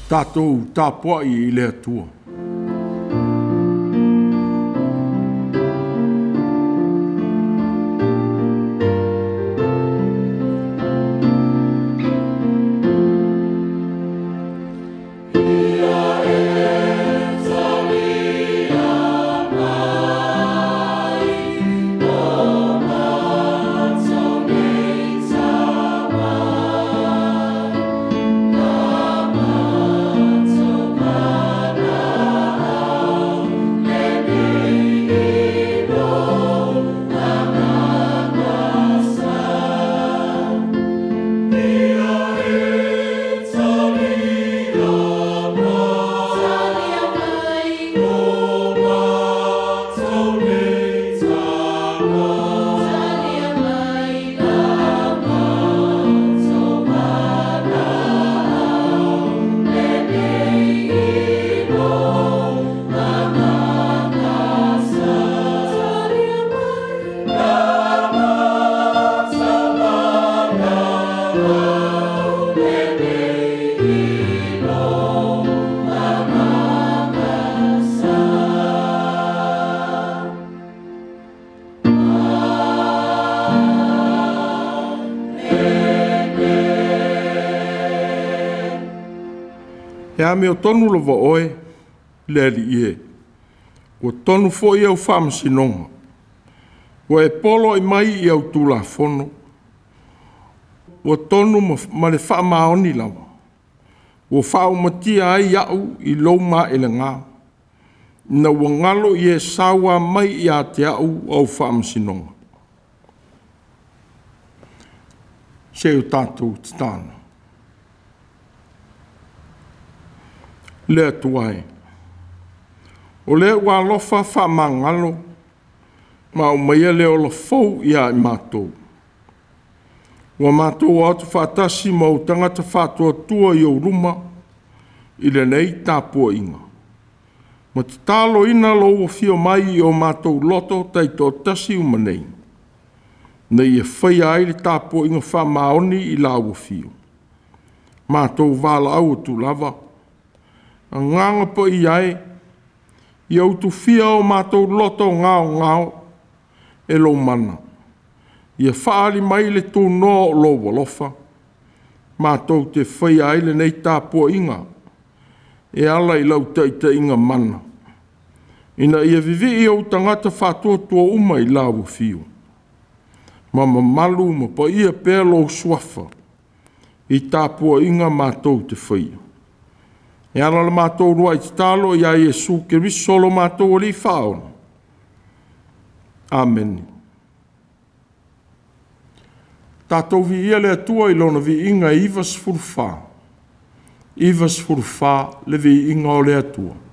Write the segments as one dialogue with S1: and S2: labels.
S1: Tatou tapuai i le Atua. E amiotonu lava oe, le Alii e, ua tonu foi au faamasinoga, ua e poloai mai i au Tulafono, ua tonu ma le faamaoni lava, ua faaumatia ai au i lou maelega, ina ua galo i e saua mai ia te au au faamasinoga. Se o tatou tatalo. Le Atua e, o lea ua alofa faamagalo ma aumaia le ola fou ia i matou. Ua matou o atu faatasi ma ou tagata faatuatua i ou luma i lenei tapuaiga, ma tataloina lou afio mai i o matou loto taitoatasi uma nei, ina ia faia ai le tapuaiga faamaoni i lau afio. Matou valaau atu lava, Agaga Paia e, ia utufia o matou loto gaogao e lou mana, ia faaali mai le tunoa o lou alofa, matou te faia ai lenei tapuaiga e ala i lau taitaiga mana, ina ia vivii ou tagata faatuatua uma i lau afio, ma mamalu ma paia pea lou suafa i tapuaiga matou te faia. E ala la matou uluai tatalo ia Iesu Keriso lo matou Alii Faaola. Amene. Tatou viia le Atua i lona viiga e 94. 94 le viiga o le Atua.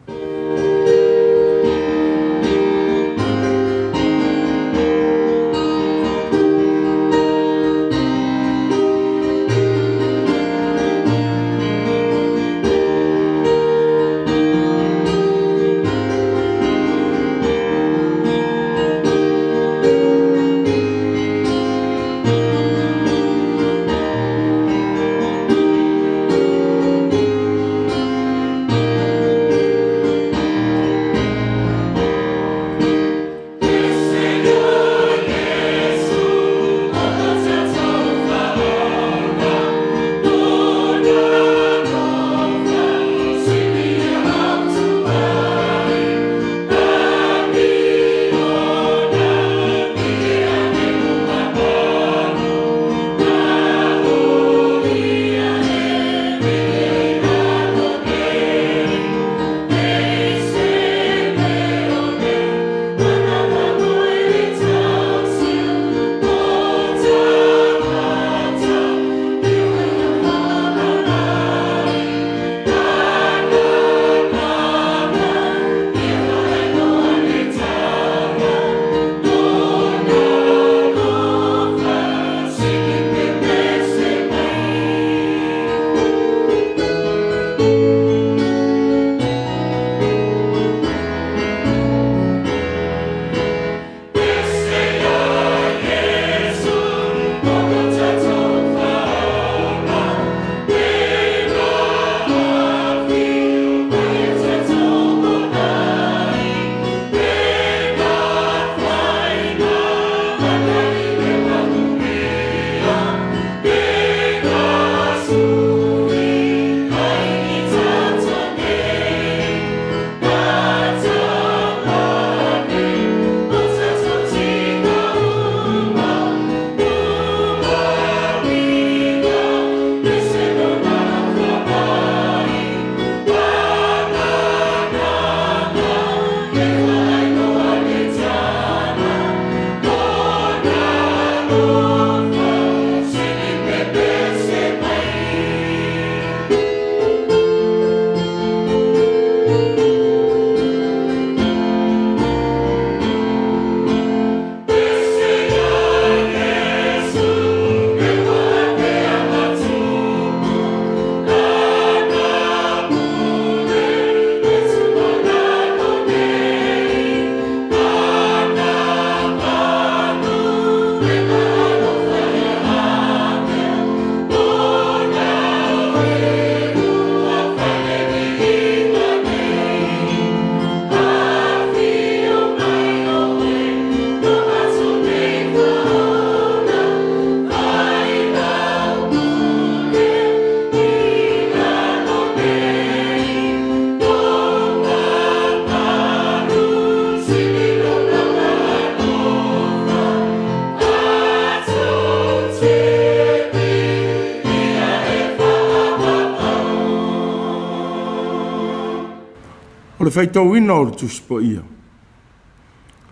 S1: O le faitauina o le Tusi Paia,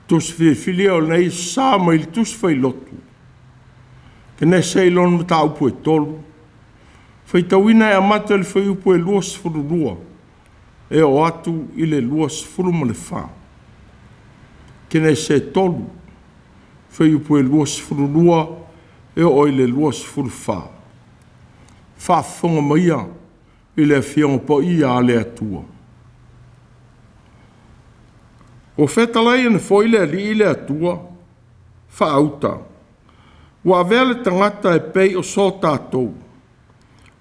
S1: tusi filifilia o lenei sa mai le Tusi Failotu, Kenese i lona mataupu e 3, faitauina e amata i le fuaiupu e 22 e oo atu i le 24. Kenese 3, fuaiupu e 22 e oo i le 24. Faafofoga maia i le Afioga Paia a le Atua. Ua fetalai ane foi le Alii le Atua faauta, ua avea le tagata e pei o so tatou,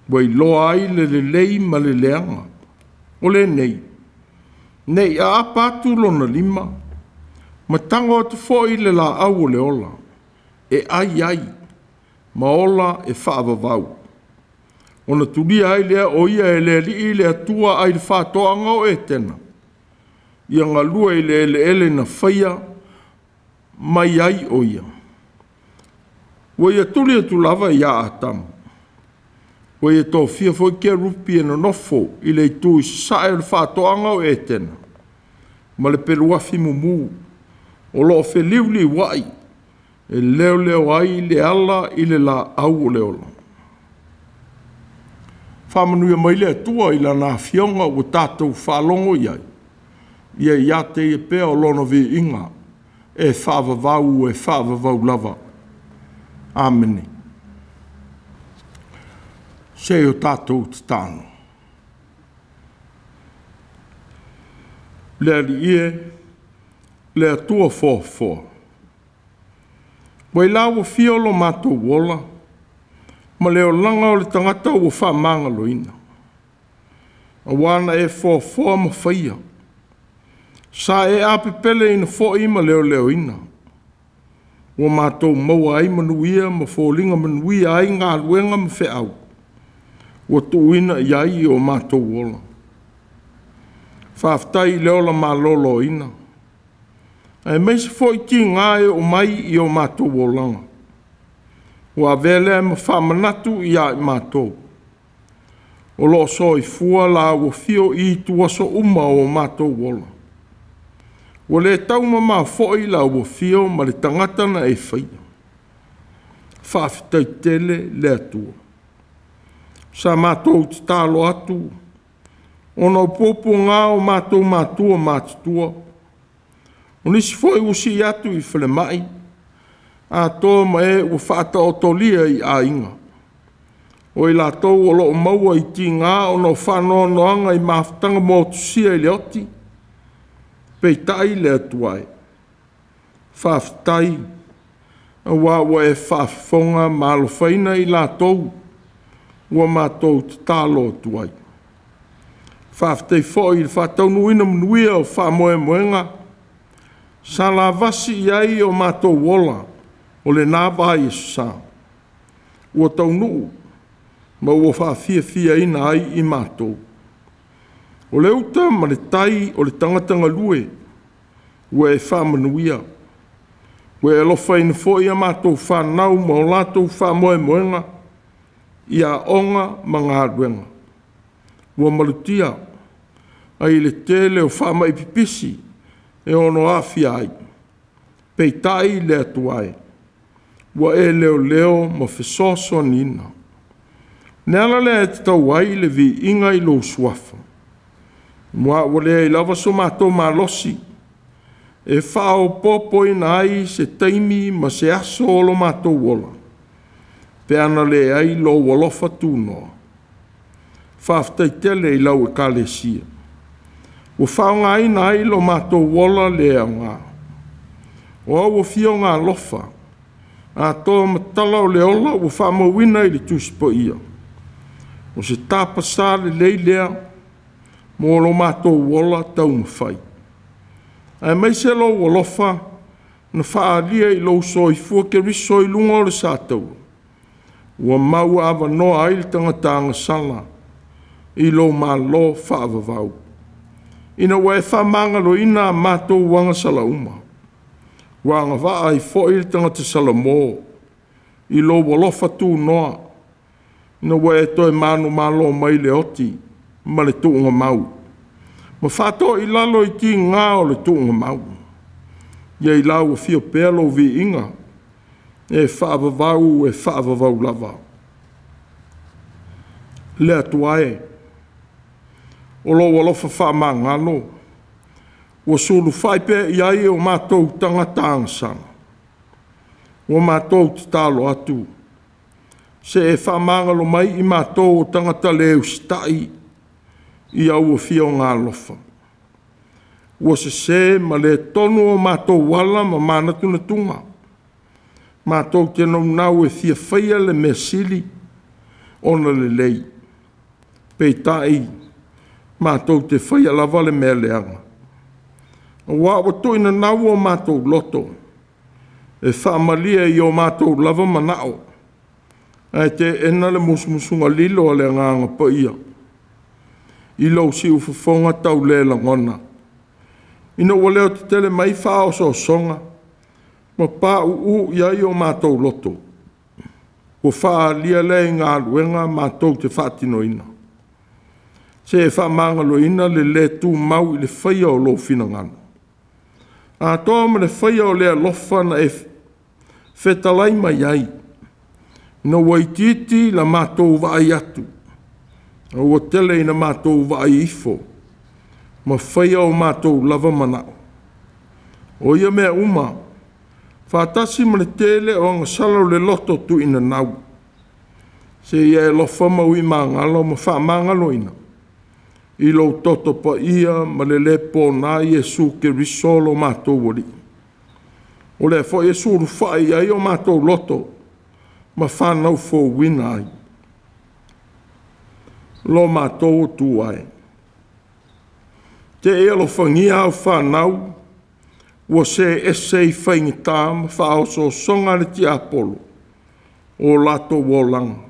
S1: ua iloa ai le lelei ma le leaga. O lenei, nei aapa atu lona lima, ma tago atu foi le laau o le ola, e ai ai, ma ola e faavavau. Ona tulia ai lea o ia e le Alii le Atua ai le faatoaga o Etena, ia galue i le eleele na faia mai ai o ia. Ua ia tuli atu lava ia Atamu. Ua ia tofia foi kerupi e nonofo i le itu i sasae o le faatoaga o Etena, ma le peluafi mumu o loo feliuliuai e leoleo ai le ala i le laau o le ola. Faamanuia mai le Atua i lana afioga ua tatou faalogo i ai, ia ia te ia pea o lona viiga e faavavau e faavavau lava. Amene. Se o tatou tatalo. Le Alii e, le Atua foafoa, ua i lau afio lo matou ola, ma le olaga o le tagata ua faamagaloina, aua na e foafoa ma faia, sa e apepeleina foi ma leoleoina, ua matou maua ai manuia ma foliga manuia ai galuega ma feau, ua tuuina i ai o matou ola. Faafetai i le ola maloloina, aemaise foi tiga e oo mai i o matou olaga. Ua avea lea ma faamanatu ia i matou, o loo soifua la ua fio i ituaso uma o matou ola. Ua le taumamao foi la ua fio ma le tagata na e faia. Faafetai tele le Atua. Sa matou tatalo atu, ona o puapuaga o matou matua matutua. O nisi foi ua sii atu i falemai, atoa ma e ua faataotolia i aiga. O i latou o loo maua i tiga ona o faanoanoaga i mafutaga motusia i le oti, peitai le Atua e. Faafetai, aua ua e faafofoga ma alofaina i latou ua matou tatalo atu ai. Faafetai foi i le faataunuuina manuia o faamoemoega sa lavasi i ai o matou ola o lena vai aso sa. Ua taunuu ma ua faafiafiaina ai i matou. O le uta ma le tai o le tagata galue ua e faamanuia. Ua e alofaina foi a matou fanau ma o latou faamoemoega i aoga ma galuega. Ua malutia ai le tele o faamai pipisi e ono aafia ai. Peitai le Atua e, ua e leoleo ma fesoasoaniina. Le ala lea e tatau ai le viiga i lou suafa. Mua ua leai lava so matou malosi e faaopoopoina ai se taimi ma se aso o lo matou ola, pe ana leai lou alofa tunoa. Faafetai tele i lau ekalesia. Ua faaaogaina ai lo matou ola le aoga. O au afioga alofa, atoa ma tala o le ola ua faamauina i le Tusi Paia. O se tapasā lelei lea mo lo matou ola taumafai. Aemaise lou alofa na faaalia i lou soifua Keriso i luga o le sataua. Ua maua avanoa ai le tagata agasala i lou malo faavavau. Ina ua e faamagaloina a matou agasala uma, ua agavaa ai foi le tagata Salamo i lou alofa tunoa, ina ua e toe manumalo mai le oti ma le tuugamau, Ma faatoilalo i tiga o le tuugamau. Ia i lau afio pea lou viiga e faavavau e faavavau lava. Le Atua e, o lou alofa faamagalo ua sulufai pea i ai o matou tagata agasala. Ua matou tatalo atu, se e faamagalo mai i matou o tagata le usitai i au afioga alofa. Ua sese ma le tonu o matou ala ma manatunatuga. Matou te naunau e fia faia le mea sili ona lelei. Peitai, matou te faia lava le mea leaga. Aua ua tuuinanau o matou loto e faamalie i o matou lava manao, ae teena le musumusuga lilo a le Agaga Paia i lou siufofoga taulelagona, ina ua leotetele mai faaosoosoga ma pauu i ai o matou loto, ua faaalia lea i galuega matou te faatinoina. Se e faamagaloina le lē tumau i le faia o lou finagalo, atoa ma le faia o le alofa na e fetalai mai ai, ina ua itiiti la matou vaai atu, a ua tele ina matou vaai ifo ma faia o matou lava manao. O ia mea uma, faatasi ma le tele o agasala o le loto tuuinanau, seia e alofa ma uimagalo ma faamagaloina i lou toto paia ma le lē pona Iesu Keriso lo matou Alii. O lea foi e sulufai i ai o matou loto ma fanau fouina ai lo matou Atua e. Te i alofagia au fanau ua see ese i faigata ma faaosoosoga a le tiapolo o latou olaga.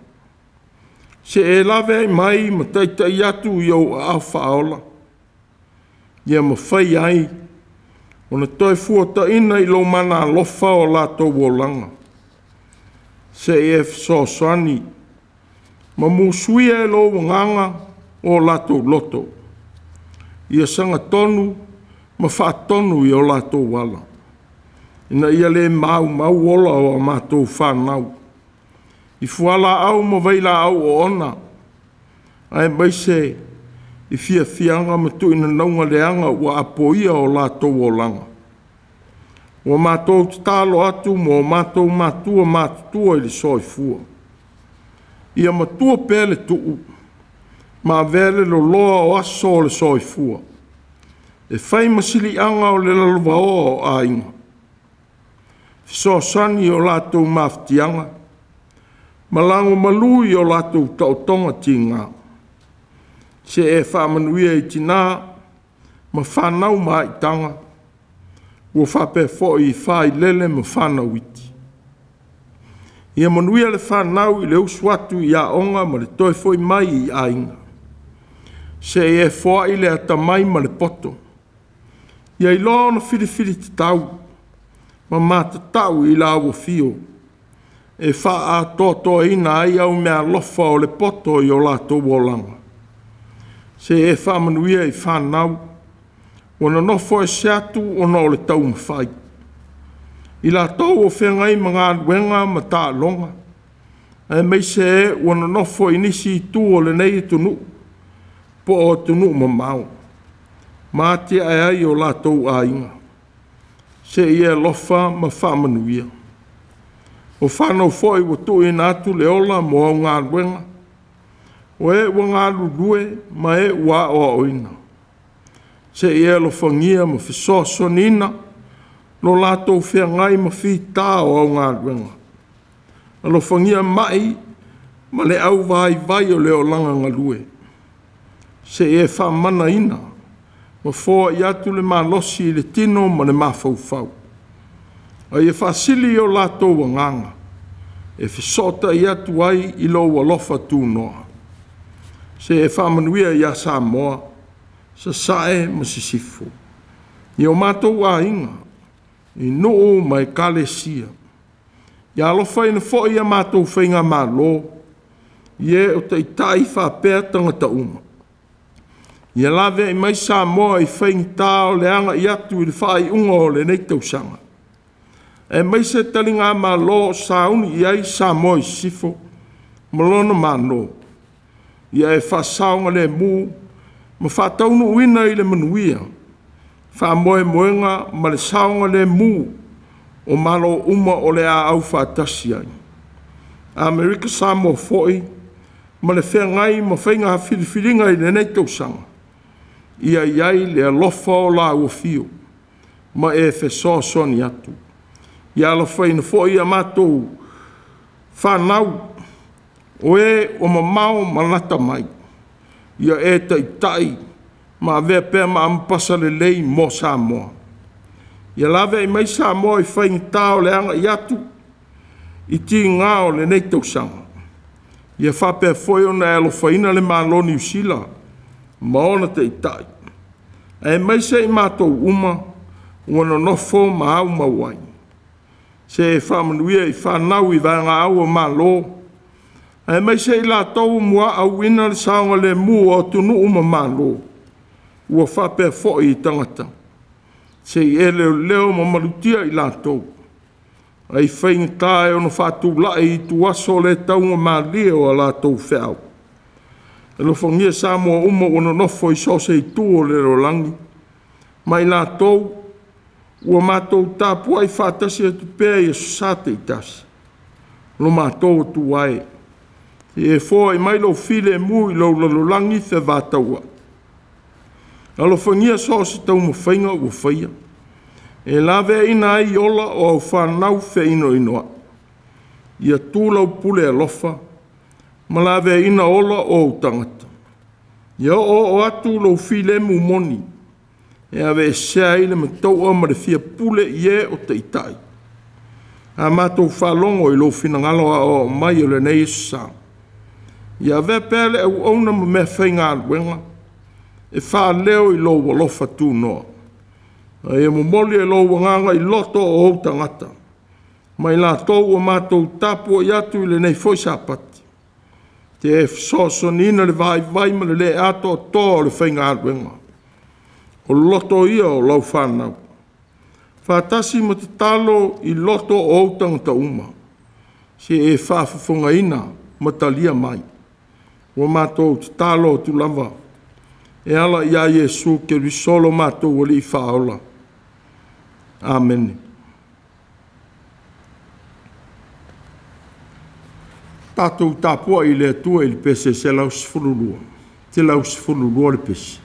S1: Se e laveai mai ma taitai atu i ou aao faaola, ia mafai ai ona toe fuataina i lou mana alofa o latou olaga. Se i e fesoasoani ma musuia e lou agaga o latou loto, ia sagatonu ma faatonu i o latou ala, ina ia le maumau ola o a matou fanau i fualaau ma vailaau oona, aemaise i fiafiaga ma tuuinanauga leaga ua apoia o latou olaga. Ua matou tatalo atu mo matou matua matutua i le soifua, ia matua pea le tuu ma avea le loloa o aso o le soifua, e fai ma siliaga o le lalovaoa o aiga, fesoasoani i o latou mafatiaga, ma lagomalu i o latou taotoga tiga. Se e faamanuia i tina ma fanau maitaga, ua faapea foi i failele ma fanau iti. Ia manuia le fanau i le usu atu i aoga ma le toe foi mai i aiga. Se i e foai le atamai ma le poto, ia iloa ona filifili tatau ma matatau i lau afio, e faaatoatoaina ai au meaalofa o le poto i o latou olaga. Se e faamanuia i fanau ua nonofo ese atu ona o le taumafai, i latou o feagai ma galuega ma taaloga, aemaise e ua nonofo i nisi itu o lenei atunuu po o atunuu mamao, ma atiae ai o latou aiga. Se i e alofa ma faamanuia. O fanau foi ua tuuina atu le ola mo au galuega, o e ua galulue ma e ua aoaoina. Se i e alofagia ma fesoasoaniina lo latou feagai ma fita o au galuega. Alofagia mai ma le auvaivai o le olaga galue. Se i e faamanaina ma foai atu le malosi i le tino ma le mafaufau, a ia faasili i o latou agaga e fesootai atu ai i lou alofa tunoa. Se e faamanuia ia Samoa, Sasae ma Sisifo, i o matou aiga, i nuu ma ekalesia. Ia alofaina foi a matou faigamalo, i e o taitai faapea tagata uma. Ia laveai mai Samoa i faigata o le agai atu i le faaiuga o lenei tausaga, aemaise taligamalo o sauni i ai Samoa i Sisifo ma lona Malo. Ia e faasaogalemu ma faataunuuina i le manuia faamoemoega ma le saogalemu o Malo uma o le a aufaatasi ai. Amerika Samoa foi ma le feagai ma faiga filifiliga i lenei tausaga, ia i ai le alofa o lau afio ma e fesoasoani atu. Ia alofaina foi a matou fanau o e ua mamao ma lata mai, ia e taitai ma avea pea ma ambasa lelei mo Samoa. Ia laveai mai Samoa i faigata o le agai atu i tiga o lenei tausaga. Ia faapea foi ona e alofaina le Malo o Niu Sila ma ona taitai, aemaise i matou uma ua nonofo ma aumau ai. Se e faamanuia i fanau i vaegaau a Malo, aemaise i latou ua muaauina le saogalemu o atunuu ma Malo, ua faapea foi i tagata, se i e leoleo ma malutia i latou, ai faigata e ono faatulai i ituaso le taugamalie o a latou feau. Alofagia Samoa uma ua nonofo i so o se itu o le lalolagi, ma i latou ua matou tapuai faatasi atu pea i aso Sa taitasi. Lo matou Atua e, ia e foai mai lou filemu i lou lalolagi fevataua'i. Alofagia so o se taumafaiga ua faia e laveaina ai ola o au fanau feinoinoai. Ia tu lau pule alofa ma laveaina ola o ou tagata. Ia oooo atu lou filemu moni e aveesea ai le matau'a ma le fia pule i e o taitai. A matou faalogo i lou finagalo aoao mai o lenei aso Sa, ia avea pea le auauna ma meafaigaluega e faaleo i lou alofa tunoa, a ia momoli e lou agaga i loto o ou tagata ma i latou ua matou tapuai atu i lenei foi Sapati. Te fesoasoaniina le vaivai ma le le atoatoa o le faigaluega, o loto ia o lau fanau, faatasi ma tatalo i loto o ou tagata uma, se i e faafofogaina ma talia mai. Ua matou tatalo atu lava e ala ia Iesu Keriso lo matou Alii Faaola. Amene. Tatou tapuai i le Atua i le pese 112, 112 le pese.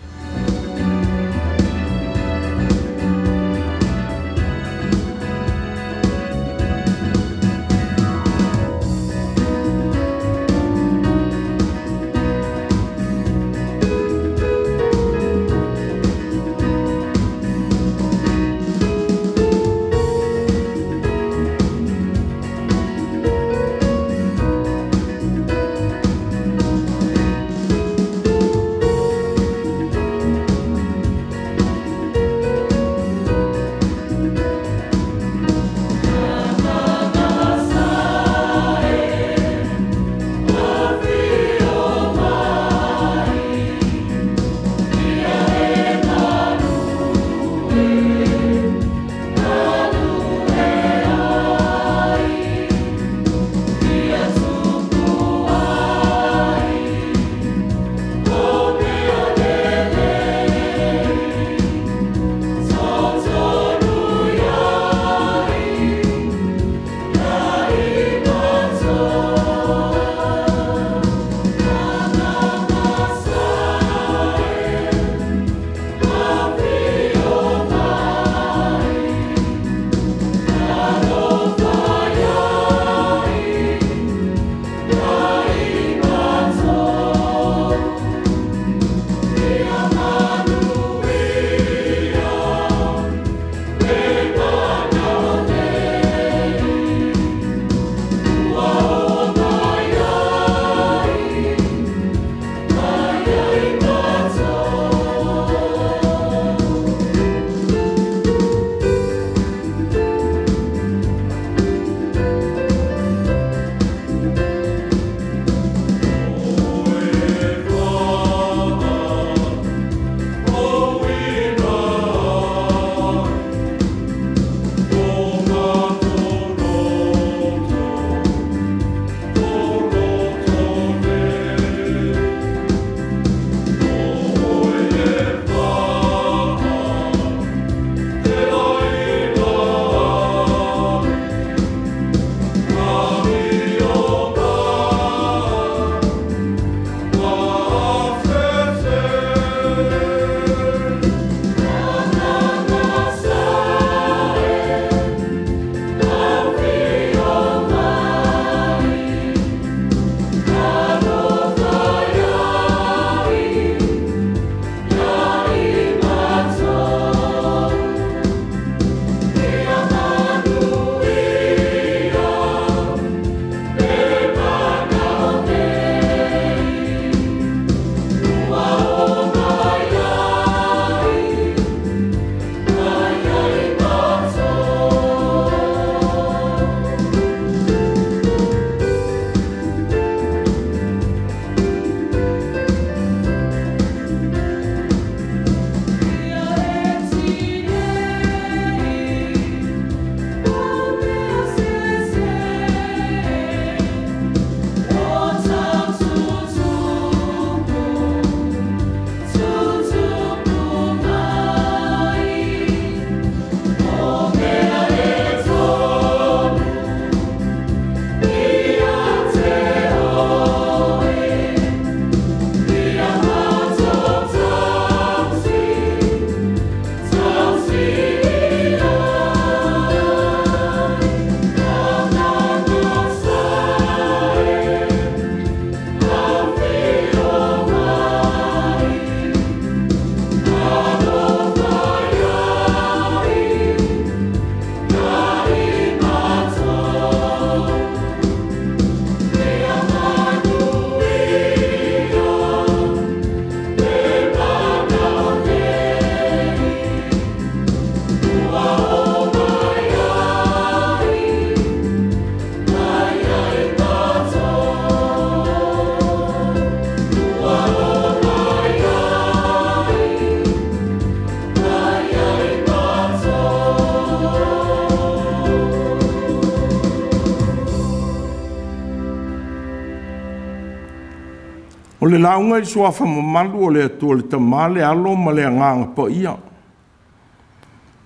S1: O le lauga i le suafa mamalu o le Atua le Tama, le Alo ma le Agaga Paia.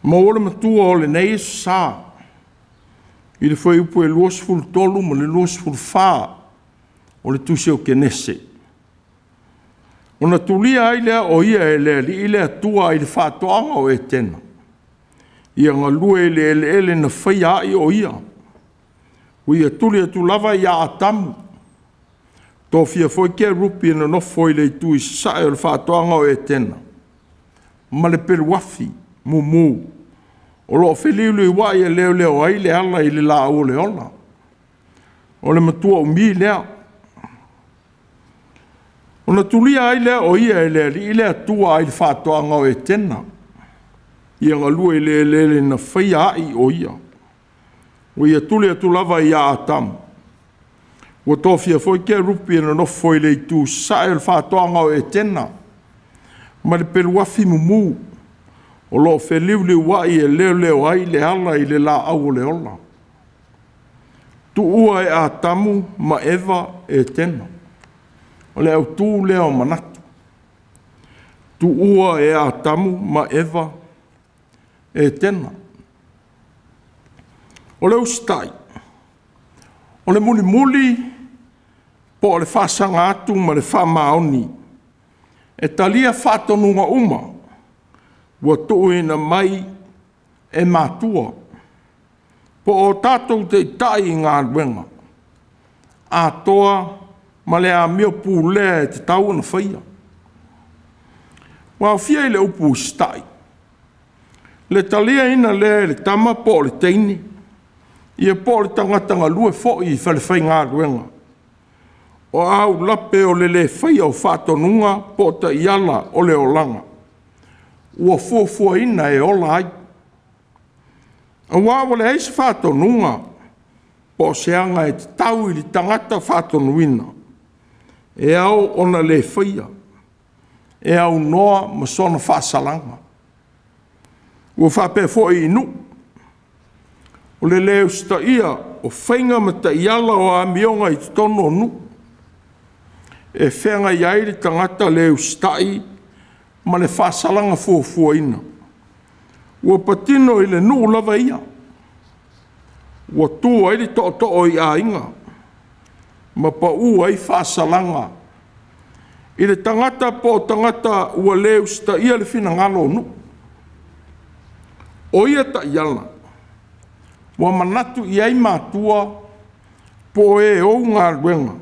S1: Maua le matua o lenei aso sa i le fuaiupu e 23 ma le 24 o le Tusi o Kenese. Ona tulia ai lea o ia e le Alii le Atua i le faatoaga o Etena, ia galue i le eleele na faia ai o ia, ua ia tuli atu lava ia Atamu. Tofia foi kerupi e nonofo i le itu i sasae o le faatoaga o Etena, ma le peluafi mumu o lo o feliuliuai e leoleo ai le ala i le laau o le ola. O le matua umi lea. Ona tulia ai lea o ia e le Alii le Atua ai le faatoaga o Etena, ia galue i le eleele na faia ai o ia, ua ia tuli atu lava ia Atamu. Ua tofia foi kerupi e nonofo i le itu sasae o le faatoaga o Etena, ma le peluafi mumu o lo o feliuliuai e leoleo ai le ala i le laau o le ola. Tuua e Atamu ma Eva Etena. O le autū lea o manatu. Tuua e Atamu ma Eva Etena. O le usitai, o le mulimuli po o le faasaga atu ma le faamaoni e talia faatonuga uma ua tuuina mai e matua po o tatou taitai i galuega atoa ma le amio pulea e tatau ona faia. Ua aofia i le upu usitai le taliaina lea e le tama po o le teine, ia po o le tagata galue foi i falefaigaluega, o aulape o le le faia o faatonuga po o taiala o le olaga ua fuafuaina e ola ai. Aua ua leai se faatonuga po o se aga e tatau i le tagata faatonuina e ao ona le faia, e aunoa ma sona faasalaga. Ua faapea foi i nuu, o le le usitaia o faiga ma taiala o amioga i totonu o nuu, e feagai ai le tagata le usitai ma le faasalaga fuafuaina. Ua patino i le nuu lava ia, ua tu ai le tootoo i aiga ma pau ai faasalaga i le tagata po o tagata ua le usitaia le finagalo o nuu. O ia taiala ua manatu i ai matua po o e ou galuega,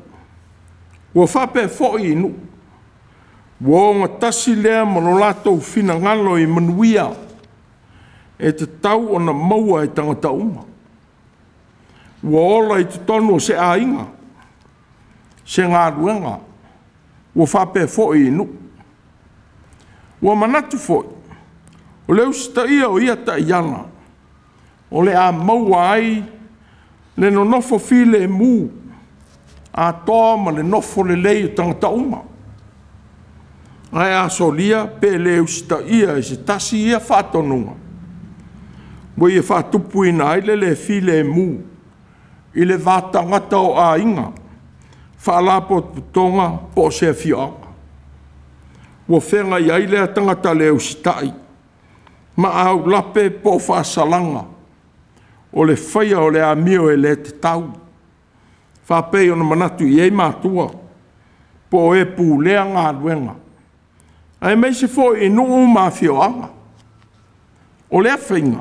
S1: ua faapea foi i nuu, ua ogatasi lea ma lo latou finagalo i manuia e tatau ona maua e tagata uma. Ua ola i totonu o se aiga, se galuega, ua faapea foi i nuu. Ua manatu foi, o le usitaia o ia taiala, o le a maua ai le nonofo filemu atoa ma le nofo lelei o tagata uma. Ae a solia pe le usitaia e se tasi ia faatonuga, ua ia faatupuina ai le le filemu i le va tagata o aiga, faalapotopotoga po o se afioaga. Ua feagai ai lea tagata le usitai ma aulape po o faasalaga o le faia o le amio e le tatau, faapei ona manatu i ai matua po o e pulea galuega, aemaise foi i nuu ma afioaga. O lea faiga,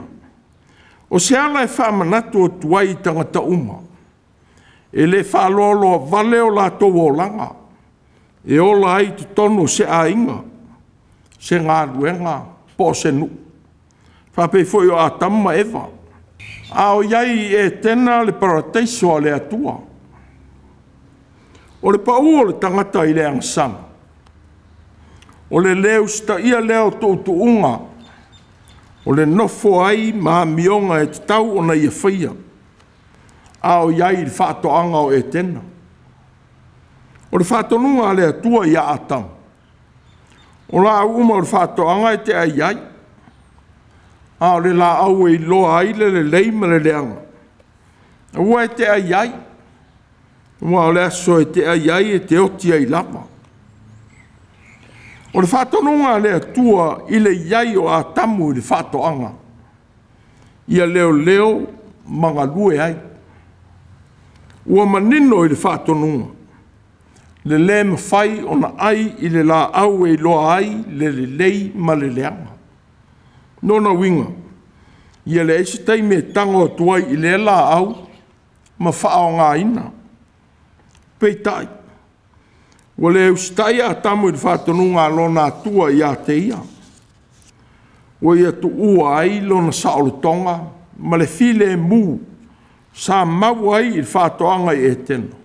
S1: o se ala e faamanatu atu ai i tagata uma, e le faaloaloa vale o latou olaga, e ola ai i totonu o se aiga, se galuega po o se nuu, faapei foi o Atamu ma Eva, a o i ai i Etena le parataiso a le Atua. O le pau o le tagata i le agasala, o le le usitaia lea o tuutuuga, o le nofo ai ma amioga e tatau ona ia faia, a o i ai i le faatoaga o Etena. O le faatonuga a le Atua ia Atamu, o laau uma o le faatoaga e te ai ai, a o le laau e iloa ai le lelei ma le leaga, aua e te ai ai, aua o le aso e te ai ai e te oti ai lava. O le faatonuga a le Atua i le i ai o Atamu i le faatoaga, ia leoleo ma galue ai. Ua manino i le faatonuga le lē mafai ona ai i le laau e iloa ai le lelei ma le leaga. Lona uiga, ia leai se taimi e tago atu ai i lea laau ma faaaogaina. Peitai, ua le usitai Atamu i le faatonuga a lona Atua ia te ia, ua ia tuua ai lona saolotoga ma le filemu sa maua ai i le faatoaga i Etena.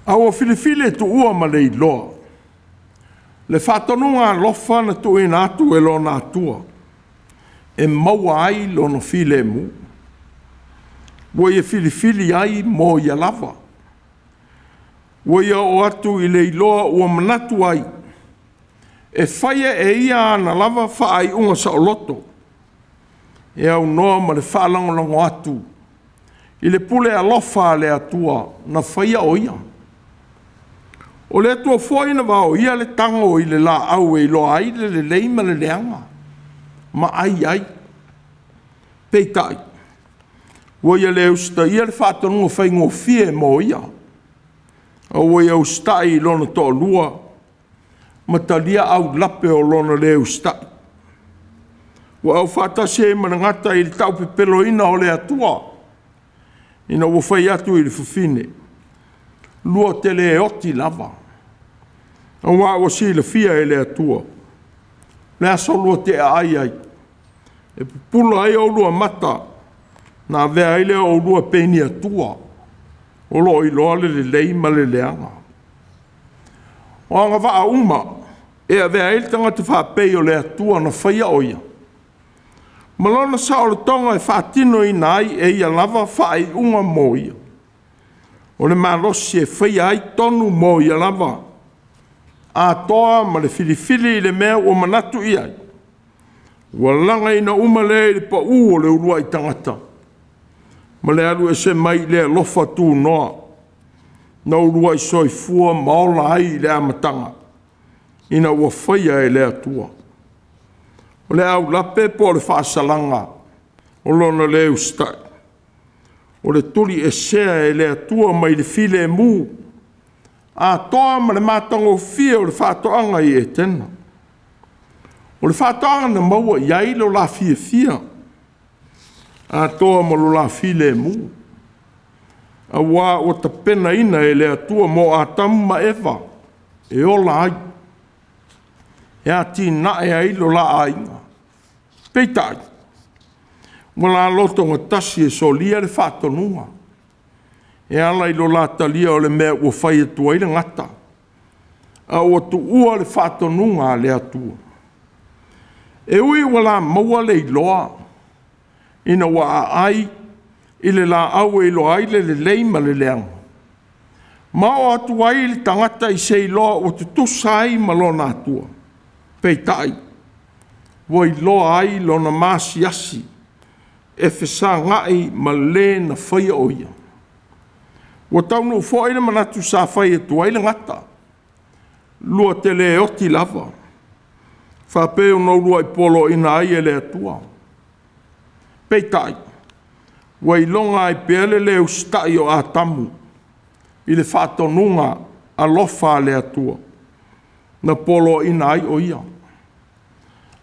S1: A ua filifili e tuua ma le iloa le faatonuga alofa na tuuina atu e lona Atua e maua ai lona filemu. Ua ia filifili ai mo ia lava. Ua ia oo atu i le iloa ua manatu ai e faia e ia ana lava faaiuga saoloto e aunoa ma le faalagolago atu i le pule alofa a le Atua na faia o ia. O le Atua foi na vaoia le tago i le laau e iloa ai le lelei ma le leaga ma ai ai. Peitai, ua ia le usitaia le faatonuga faigofie mo ia, a ua ia usitai i lona toalua ma talia aulape o lona le usitai. Ua aufaatasi ai ma le gata i le taupepeloina o le Atua, ina ua fai atu i le fafine, “Lua te le oti lava, aua ua silafia e le Atua le aso lua te aai ai, e pupula ai oulua mata, ona avea ai lea o oulua pei ni Atua, o lo o iloa le lelei ma le leaga.” O agavaa uma e avea ai le tagata faapei o le Atua na faia o ia, ma lona saolotoga e faatinoina ai e ia lava faaiuga mo ia. O le malosi e faia ai tonu mo ia lava, atoa ma le filifili i le mea ua manatu i ai, ua lagaina uma lea i le pau o le uluai tagata, ma le alu ese mai i le alofa tunoa na uluai soifua ma ola ai i le amataga, ina ua faia e le Atua. O le aulape po o le faasalaga o lona le usitai, o le tuliesea e le Atua mai le filemu atoa ma le matagofie o le faatoaga i Etena. O le faatoaga na maua i ai lo la fiafia atoa ma lo la filemu, aua ua tapenaina e le Atua mo Atamu ma Eva e ola ai, e atinae ai lo la aiga. Peitai, ua la lotogatasi e solia le faatonuga e ala i lo la talia o le mea ua fai atu ai le gata, a ua tuua le faatonuga a le Atua. E ui ua la maua le iloa ina ua aai i le laau e iloa ai le lelei ma le leaga, ma oo atu ai le tagata i se iloa ua tutusa ai ma lona Atua, peitai, ua iloa ai lona maasiasi e fesagai ma le na faia o ia. Ua taunuu foi le manatu sa fai atu ai le gata, “Lua te le oti lava,” faapei ona uluai poloaiina ai e le Atua. Peitai, ua iloga ai pea le le usitai o Atamu i le faatonuga alofa a le Atua na poloaiina ai o ia.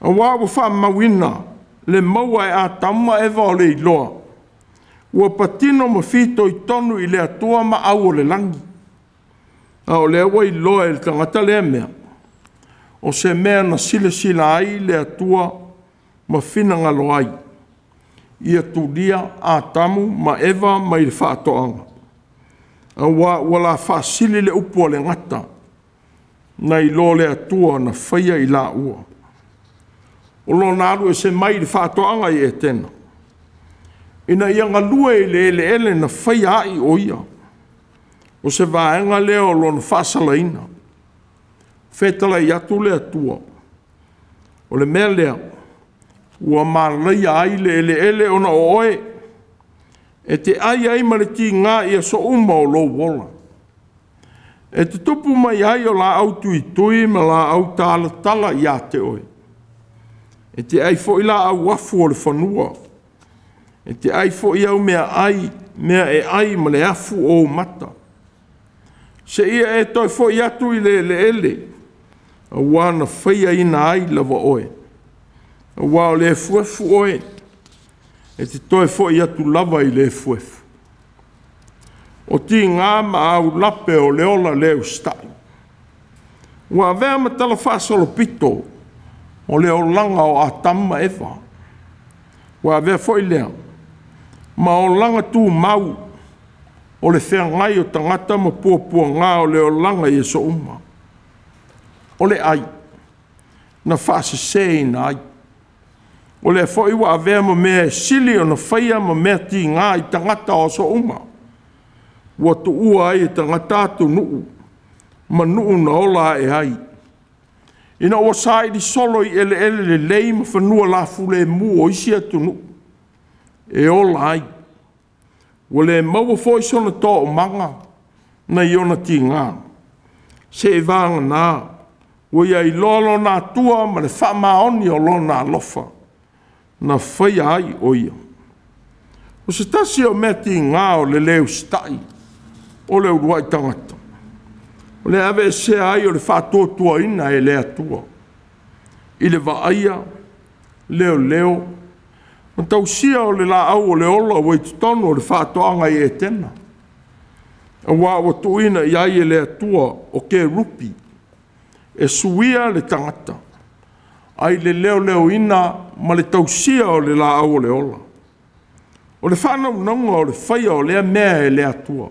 S1: Aua ua faamauina le maua e Atamu ma Eva o le iloa, ua patino ma fitoitonu i le Atua maau o le lagi, a o lea ua iloa e le tagata lea mea, o se mea na silasila ai le Atua ma finagalo ai, ia tulia Atamu ma Eva mai le faatoaga, aua ua la faasili le upu a le gata nai lo le Atua na faia i laua. O lona alu ese mai i le faatoaga i Etena, ina ia galue i le eleele na faia ai o ia, o se vaega lea o lona faasalaina. Fetalai atu le Atua, o le mea lea ua malaia ai le eleele ona o oe, e te ai ai ma le tiga i aso uma o lou ola. E tutupu mai ai o laau tuitui ma laau talatala ia te oe. E te ai foi laau afu o le fanua. E te ai foi au mea ai, mea e ai ma le afu o ou mata. Seia e toe foi atu i le eleele, auā na faiaina ai lava oe. Auā o le efuefu oe, e te toe foi atu lava i le efuefu. O tiga ma aulape o le ola le usitai. Ua avea ma talafaasolopito o le olaga o Atamu ma Eva. Ua avea foi lea ma olaga tumau o le feagai o tagata ma puapuaga o le olaga i aso uma. O le ai na faaseseina ai. O lea foi ua avea ma mea e sili ona faia ma mea tiga i tagata o aso uma. Ua tuua ai e tagata atunuu ma nuu na ola ae ai. Ina ua saili solo i eleele lelei ma fanua lafulemu o isi atunuu e ola ai. Ua le maua foi sona toomaga nai ona tiga, seiavagana ua ia iloa lona Atua ma le faamaoni o lona alofa na faia ai o ia. O se tasi o mea tiga o le le usitai o le uluai tagata, o le aveesea ai o le faatuatuaina e le Atua i le vaaia, leoleo ma tausia o le laau o le ola ua i totonu o le faatoaga i Etena, auā ua tuuina i ai e le Atua o kerupi e suia le tagata ai le leoleoina ma le tausia o le laau o le ola. O le faanaunauga o le faia o lea mea e le Atua,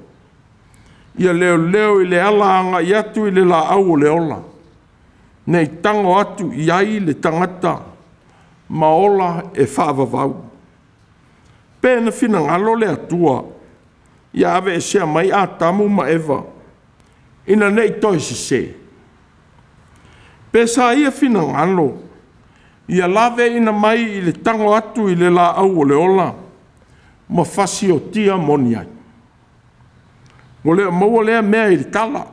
S1: ia leoleo i le ala agai atu i le laau o le ola, nei tago atu i ai le tagata ma ola e faavavau. Pe na finagalo le Atua ia aveesea mai Atamu ma Eva ina nei toe sesē. Pe sa ia finagalo ia laveina mai i le tago atu i le laau o le ola ma fasiotia moni ai. Ua le o maua lea mea i le tala.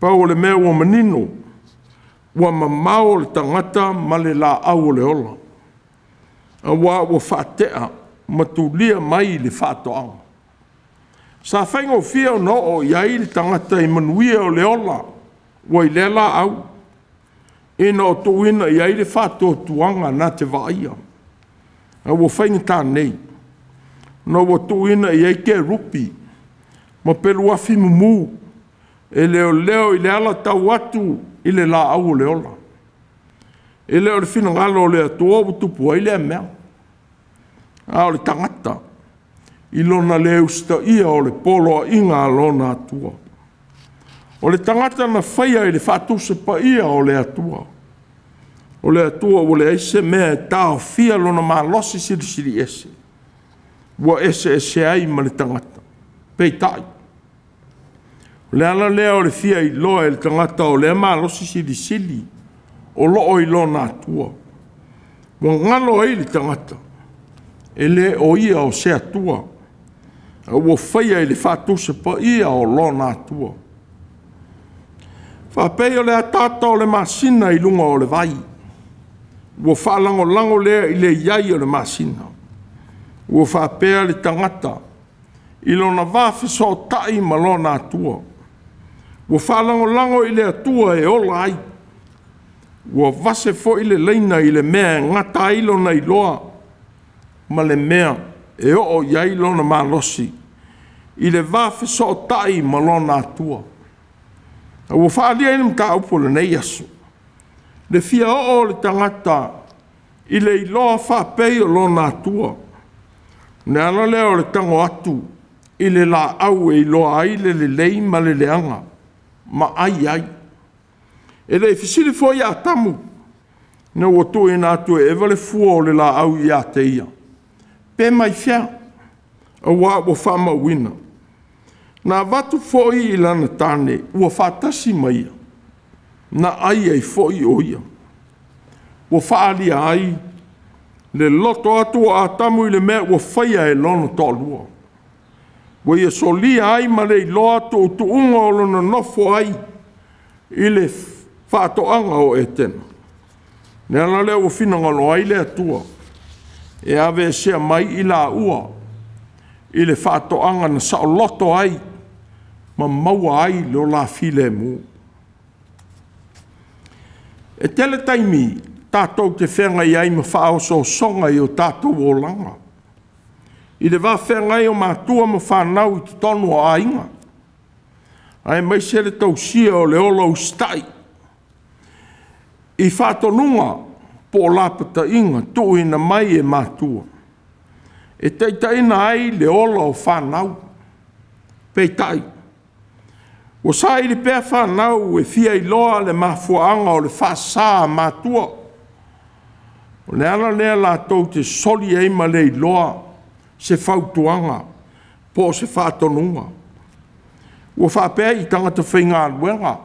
S1: Pau o le mea ua manino, ua mamao le tagata ma le laau o le ola, auā ua faatea ma tulia mai le faatoaga. Sa faigofie ona oo i ai le tagata i manuia o le ola ua i lea laau, ina o tuuina i ai le faatuatuaga na te vaaia. A ua faigata nei ona ua tuuina i ai kerupi ma peluafi mumu e leoleo i le ala tau atu i le laau o le ola. E le o le finagalo o le Atua ua tupu ai lea mea, a o le tagata i lona le usitaia o le poloaiga a lona Atua. O le tagata na faia i le faatusa paia o le Atua. O le Atua ua leai se mea e taofia lona malosi silisili ese, ua eseese ai ma le tagata. Peitai, o le ala lea o le fia iloa e le tagata o lea malosi silisili o loo i lona Atua. Ua galo ai le tagata, e le o ia o se Atua, a ua faia i le faatusa paia o lona Atua. Faapei o le ataata o le masina i luga o le vai, ua faalagolago lea i le i ai o le masina. Ua faapea le tagata i lona va fesootai ma lona Atua. Ua faalagolago i le Atua e ola ai. Ua vase foi le laina i le mea e gata ai lona iloa ma le mea e oo i ai lona malosi i le va fesootai ma lona Atua. A ua faaalia ai le mataupu o lenei aso, le fia oo o le tagata i le iloa faapei o lona Atua. O le ala lea o le tago atu i le laau e iloa ai le lelei ma le leaga ma ai ai. E le i fesili foi Atamu ina ua tuuina atu e Eva le fua o le laau ia te ia, pe mai fea, auā ua faamauina. Na avatu foi i lana tane ua faatasi ma ia, na ai ai foi o ia. Ua faaalia ai le loto atu o Atamu i le mea ua faia e lona toalua. Ua ia solia ai ma le iloa tuutuuga o lona nofo ai i le faatoaga o Etena. Le ala lea ua finagalo ai le Atua e aveesea mai i laua i le faatoaga na saoloto ai ma maua ai le ola filemu. E tele taimi tatou te feagai ai ma faaosoosoga i o tatou olaga, i le va feagai o matua ma fanau i totonu o aiga, aemaise le tausia o le ola usitai i faatonuga po o lapataiga tuuina mai e matua e taitaiina ai le ola o fanau. Peitai, ua saili pea fanau e fia iloa le mafuaaga o le faasa a matua. O le ala lea latou te soli ai ma le iloa se fautuaga po o se faatonuga. Ua faapea i tagata faigaluega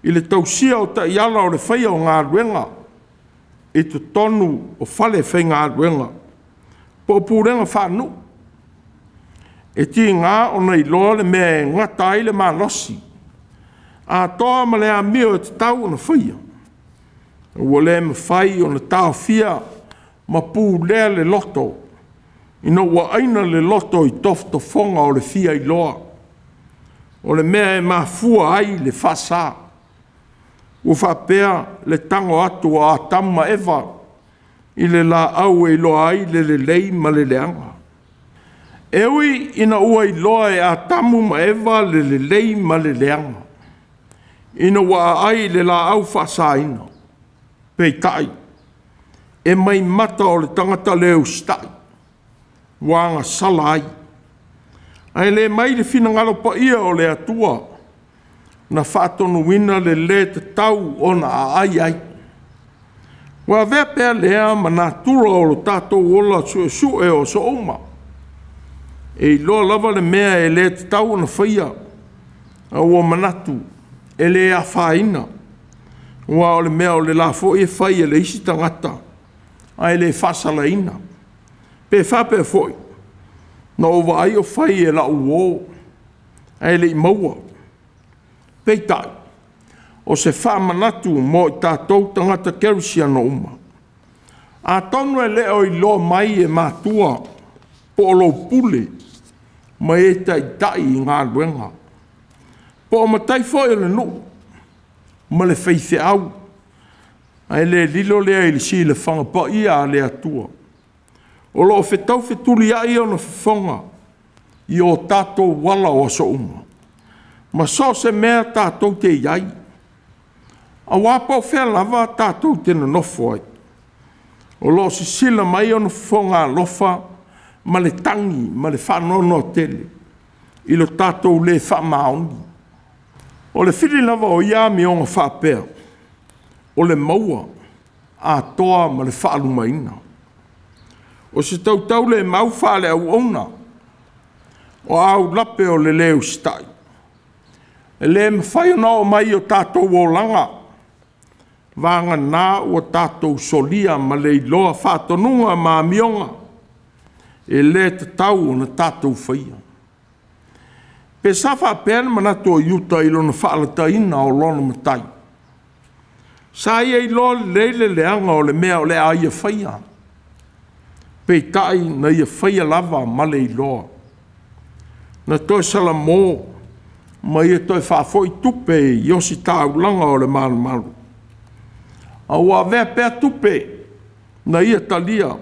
S1: i le tausia o taiala o le faia o galuega i totonu o fale faigaluega po o pulega faanuu. E tiga ona iloa le mea e gata ai le malosi atoa ma le amio e tatau ona faia, ua le mafai ona taofia ma pulea le loto ina ua aina le loto i tofotofoga o le fia iloa o le mea e mafua ai le faasa. Ua faapea le tago atu a Atamu ma Eva i le laau e iloa ai le lelei ma le leaga. E ui ina ua iloa e Atamu ma Eva le lelei ma le leaga, ina ua aai i le laau faasaina, peitai, e maimata o le tagata le usitai, ua agasala ai. Ae le mai le finagalo paia o le Atua na faatonuina le lē tatau ona aai ai. Ua avea pea lea ma natura o lo tatou ola suesue o aso uma. E iloa lava le mea e le tatau ona faia, a ua manatu e le afaina, aua o le mea o le la foi e fai e le isi tagata ae le faasalaina. Pe faapea foi, na ou vaai o fai e lau uo ae le i maua. Peitai, o se faamanatu mo i tatou tagata kerisiano uma. Atonu e le o iloa mai e matua po o lou pule ma e taitai i galuega, po o matai foi o le nuu ma le faifeau, ae le lilo lea i le silafaga paia a le Atua. O lo o fetau fetuliai ona fofoga i o tatou ala o aso uma, ma so o se mea tatou te i ai, aua po o fea lava tatou te nonofo ai. O lo o sisila mai ona fofoga alofa ma le tagi ma le faanoanoa tele i lo tatou le faamaoni. O le fili lava o ia amioga faapea, o le maua atoa ma le faalumaina. O se tautau le mau faale-auauna, o aulape o le le usitai. E le mafai ona oo mai i o tatou olaga, vagana ua tatou solia ma le iloa faatonuga ma amioga e le tatau ona tatou faia. Pe sa faapea le manatu o Iuta i lona faalataina o lona matai. Sa ia iloa lelei le leaga o le mea o le a ia faia, peitai na ia faia lava ma le iloa. Na toe salamo ma ia toe faafoi tupe i ositaulaga o le malumalu. A ua avea pea tupe na ia talia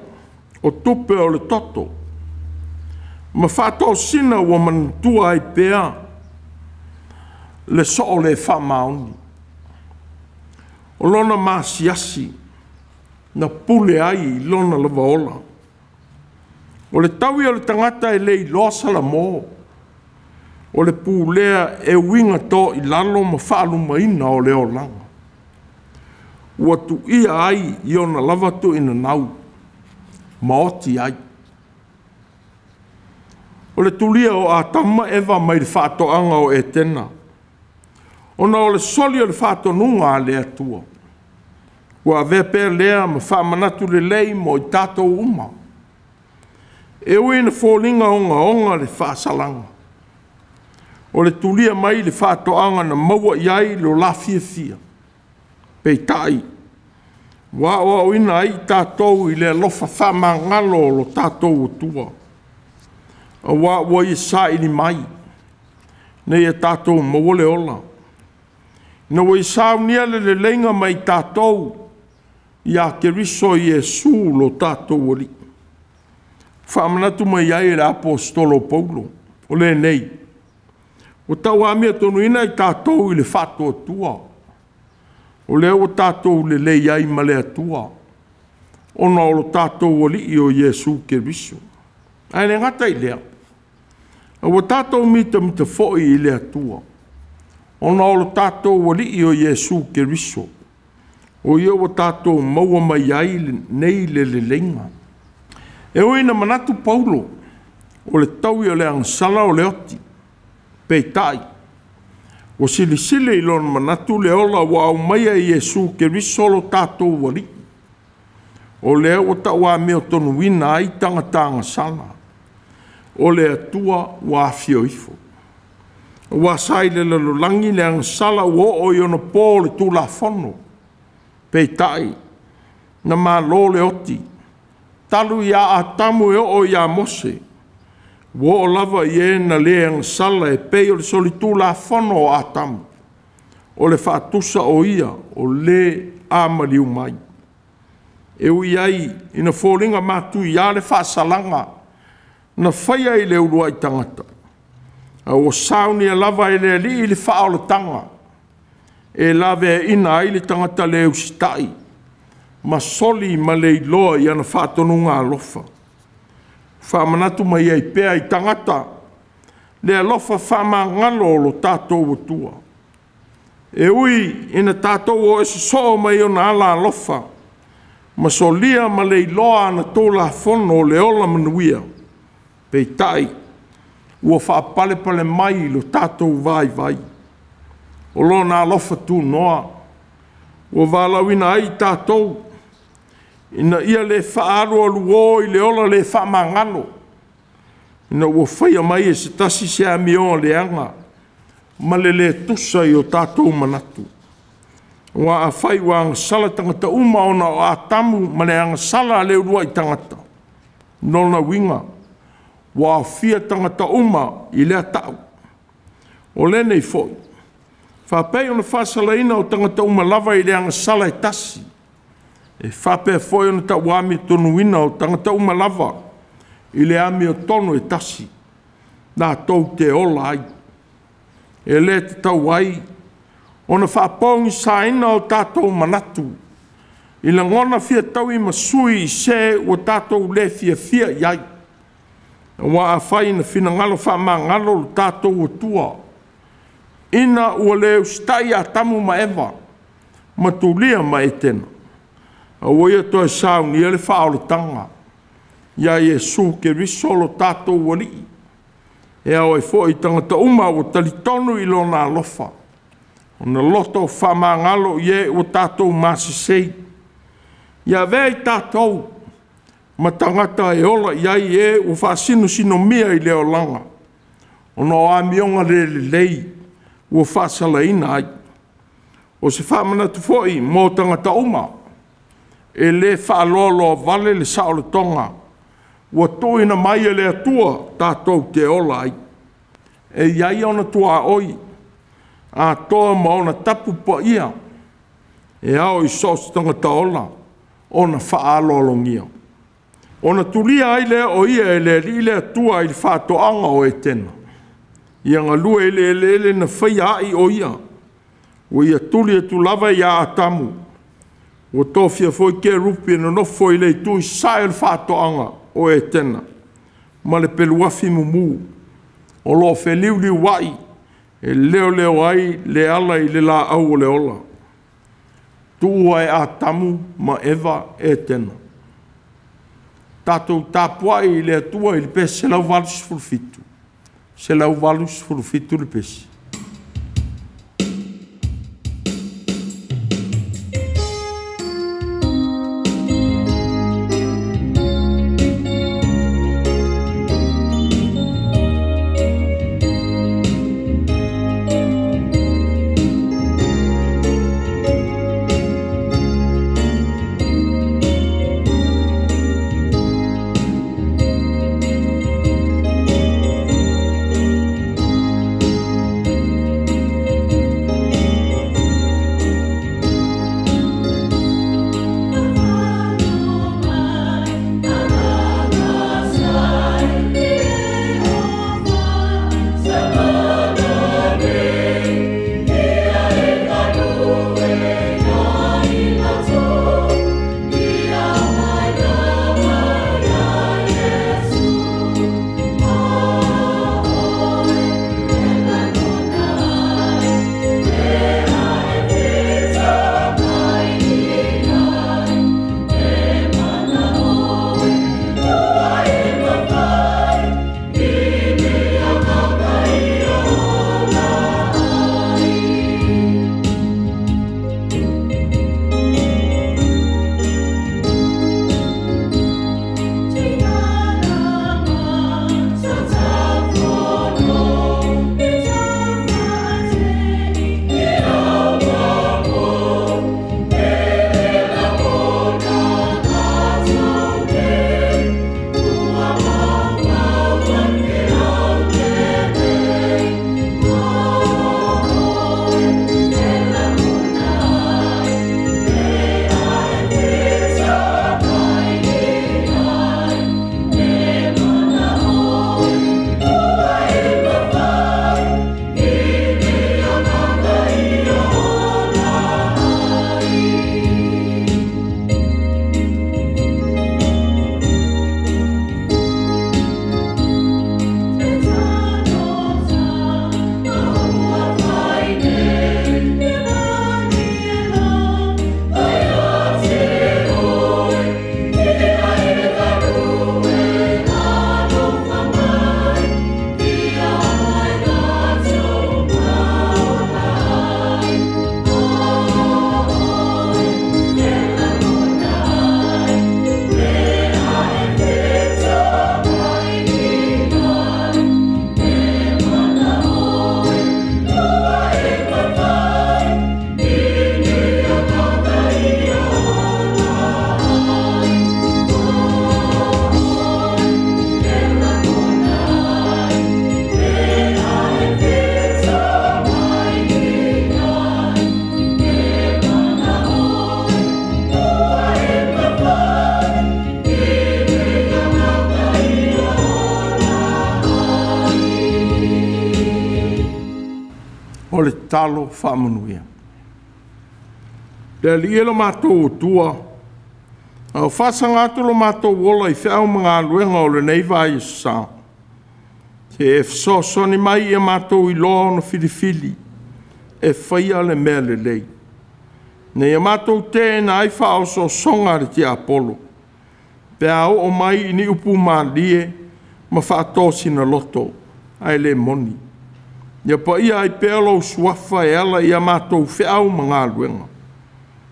S1: o tupe o le toto, ma faatosina ua manatua ai pea le soo le faamaoni. O lona masiasi na pule ai i lona lava ola. O le taui o le tagata e le iloa salamo, o le pulea e uiga to i lalo ma faalumaina o le olaga. Ua tuia ai i ona lava tuuinanau ma oti ai. O le tulia o Atamu ma Eva mai le faatoaga o Etena, ona o le soli o le faatonuga a le Atua. Ua avea pea lea ma faamanatu lelei mo i tatou uma. E ui ina foliga ogaoga le faasalaga, o le tulia mai le faatoaga na maua i ai lo la fiafia, peitai, ua aoaoina ai tatou i le alofa faamagalo o lo tatou Atua, aua ua ia saili mai, ina ia tatou maua le ola, ina ua ia saunia le leleiga mai tatou ia Keriso Iesu lo tatou Alii. Faamanatu mai ai e le Aposetolo o Paulo, o lenei, ua tauamiotonu i tatou i le faatuatua, o lea ua tatou lelei ai ma le Atua, ona o lo tatou Alii o Iesu Keriso. Ae le gata i lea, a ua tatou mitamita foi i le Atua, ona o lo tatou Alii o Iesu Keriso, o ia ua tatou maua mai ai nei le leleiga. E ui ina manatu Paulo o le taui o le agasala o le oti, peitai, ua silisili i lona manatu le ola ua aumaia e Iesu Keriso lo tatou Alii, o lea ua tauamiotonuina ai tagata agasala, o le Atua ua afio ifo. Ua sa i le lalolagi le agasala ua oo i ona po le Tulafono, peitai, na malo le oti, talu ia Atamu e oo ia Mose, ua oo lava i e na le agasala e pei o le solitulafono o Atamu, o le faatusa o ia o le a maliu mai. E ui ai ina foliga matuia le faasalaga na faia i le uluai tagata, a ua saunia lava e le Alii le faaolataga e laveaiina ai le tagata le usitai ma soli ma le iloa i ana faatonuga alofa. Faamanatu mai ai pea i tagata le alofa faamagalo o lo tatou Atua. E ui ina tatou o ese soo mai ona ala alofa, ma solia ma le iloa ana Tulafono o le ola manuia, peitai, ua faapalepale mai lo tatou vaivai. O lona alofa tunoa ua valaauina ai tatou, ina ia le faaalualuo i le ola le faamagalo, ina ua faia mai e se tasi se amioga leaga ma le le tusa i o tatou manatu. Aua afai ua agasala tagata uma ona o Atamu ma le agasala a le uluai tagata, lona uiga, ua aofia tagata uma i lea tau. O lenei foi, faapei ona faasalaina o tagata uma lava i le agasala e tasi, e faapea foi ona tauamiotonuina o tagata uma lava i le amiotonu e tasi, latou te ola ai. E le tatau ai ona faapogisaina o tatou manatu i lagona fia taui ma sui i se ua tatou le fiafia i ai. Aua afai na finagalo faamagalo lo tatou Atua, ina ua le usitai Atamu ma Eva ma tulia ma Etena, a ua ia toe saunia le faaolataga ia Iesu Keriso lo tatou Alii, e ao ai foi i tagata uma ua talitonu i lona alofa, ona loto faamagalo i e ua tatou masesei. Ia avea i tatou ma tagata e ola i ai e ua faasinosinomia i le olaga, ona o amioga le lelei ua faasalaina ai. O se faamanatu foi mo tagata uma, e le faaloaloa vale le saolotoga ua tuuina mai e le Atua tatou te ola ai. E i ai ona tuaoi atoa ma ona tapu paia e ao i so o se tagata ola ona faaaloalogia. Ona tulia ai lea o ia e le Alii le Atua i le faatoaga o Etena, ia galue i le eleele na faia ai o ia, ua ia tuli atu lava ia Atamu. Ua tofia foi kerupi e nonofo i le itu i sae o le faatoaga o Etena, ma le peluafi mumu, o lo o feliuliuai e leoleo ai le ala i le laau o le ola. Tuua e Atamu ma Eva Etena. Tatou tapuai i le Atua i le pese 187, 187 le pese. Tatalo Faamanuia. Le Alii e lo matou Atua, a o faasaga atu lo matou ola i feau ma galuega o lenei vaiaso sa, se e fesoasoani mai ia matou iloa ona filifili e faia le mea lelei, ina ia matou teena ai faaosoosoga a le tiapolo, pe a oo mai i ni upu malie ma faatosina loto, ae le moni. Ia paia ai pea lou suafa e ala i a matou feau ma galuega.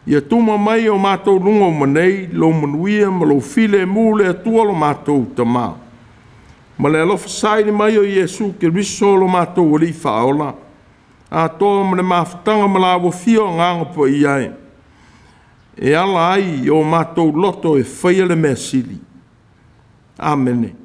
S1: Ia tuma mai i o matou luga uma nei lou manuia ma lou filemu le Atua lo matou Tama, ma le alofa saili mai o Iesu Keriso lo matou Alii Faaola, atoa ma le mafutaga ma la ua fia o Agaga Paia e, e ala ai i o matou loto e faia le mea sili. Amene.